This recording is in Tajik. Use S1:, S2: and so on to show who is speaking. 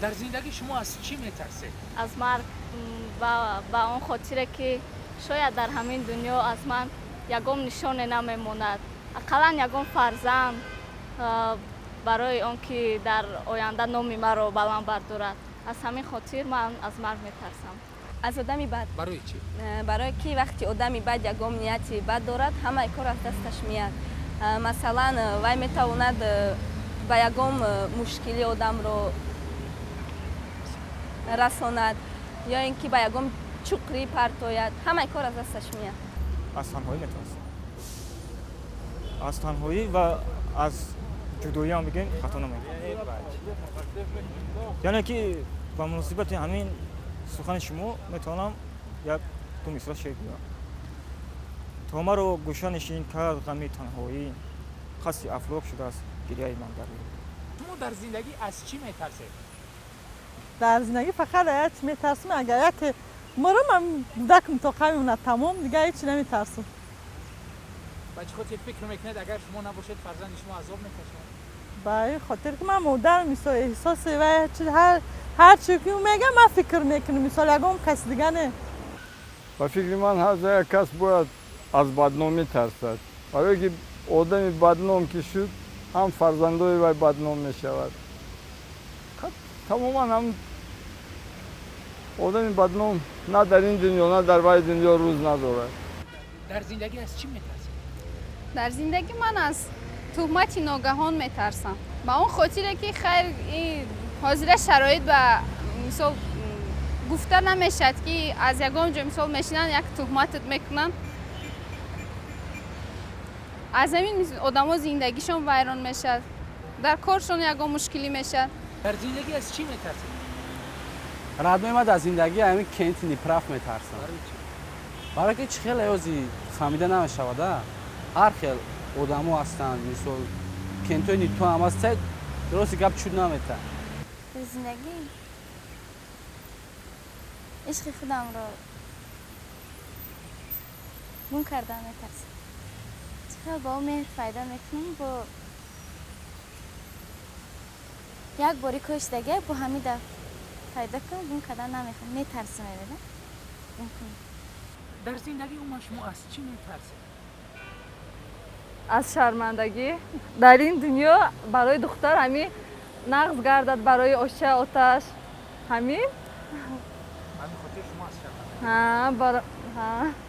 S1: Дар зиндагӣ шумо аз чӣ метарсед?
S2: Аз марг, ба он хотире, ки шояд дар ҳамин дунё аз ман ягон нишоне намемонад, ақаллан ягон фарзанд, барои он ки дар оянда номи маро баланд бардорад. Аз ҳамин хотир ман аз марг метарсам.
S3: Аз одами бад.
S1: Барои чӣ?
S3: Барое ки вақти одами бад ягон нияти бад дорад, ҳамаи кор аз дасташ меяд. Масалан, вай метавонад ба ягон мушкилӣ одамро расонад ё ин ки ба ягон чуқрӣ партояд. Ҳамаи кор аз дасташ меяд.
S4: Аз танҳоӣ метарсам, аз танҳоӣ ва аз ҷудоӣ ҳам бигем, хато намекунам. Яъне ки ба муносибати ҳамин сухани шумо метавонам як ду мисра шеър гӯям: то маро гӯшанишин кард ғами танҳоӣ, қасри афлок шудааст гиряи ман дар рӯй.
S1: Шумо дар зиндагӣ аз чӣ метарсед?
S5: Дар зиндагӣ фақат як чи метарсам: агар яке мурам, ман кӯдакам тоқа мемонад, тамом, дигар ҳеҷ чи наметарсам.
S1: Ба чӣ хотир фикр мекунед, агар шумо набошед, фарзанди шумо азоб мекашад?
S5: Ба ин хотир ки ман модар, мисол, эҳсоси вай ҳар чи ки ӯ мегӯяд, ман фикр мекунам, мисол, ягон каси дига не.
S6: Ба фикри ман, ҳар як кас бояд аз бадномӣ тарсад, барое ки одами бадном ки шуд, ҳам фарзандои вай бадном мешавад. Тамоман ҳам одами бадном на дар ин дунё, на дар вай дунё рӯз надорад.
S1: Дар зиндагӣ аз чӣ метарсед?
S7: Дар зиндагӣ ман аз туҳмати ногаҳон метарсам, ба он хотире ки, хайр, ҳозира шароит ба мисол гуфта намешавад, ки аз ягон ҷо, мисол, мешинанд, як туҳматат мекунанд. Аз ҳамин одамо зиндагишон вайрон мешавад, дар коршон ягон мушкилӣ мешавад.
S1: Дар зиндагӣ аз чӣ метарсед?
S8: Родной, ма дар зиндагӣ ҳамин кенти неправ метарсам.
S1: Барои чӣ?
S8: Барое ки чӣ хеле ози фаҳмида намешавада, ҳар хел одамо ҳастанд. Мисол, кентои нито ҳам аст, рости гап чуд намета.
S9: Дар зиндагӣ ишқи худамро гум кардан метарсам. Чӣ хел ба ӯ меҳр пайдо мекунам, бо як бори кӯшидагия, бо ҳамин даф пайдо кунам, гум кардан намехоҳам, метарсам, мебина, гум кунам.
S1: Дар зиндагӣ умуман шумо аз чӣ метарсед?
S10: Аз шармандагӣ. Дар ин дунё барои духтар ҳамин нағз гардад, барои оша оташ ҳамин.
S1: Ба ҳамин хотир шумо аз шармандагӣ?
S10: Ҳа.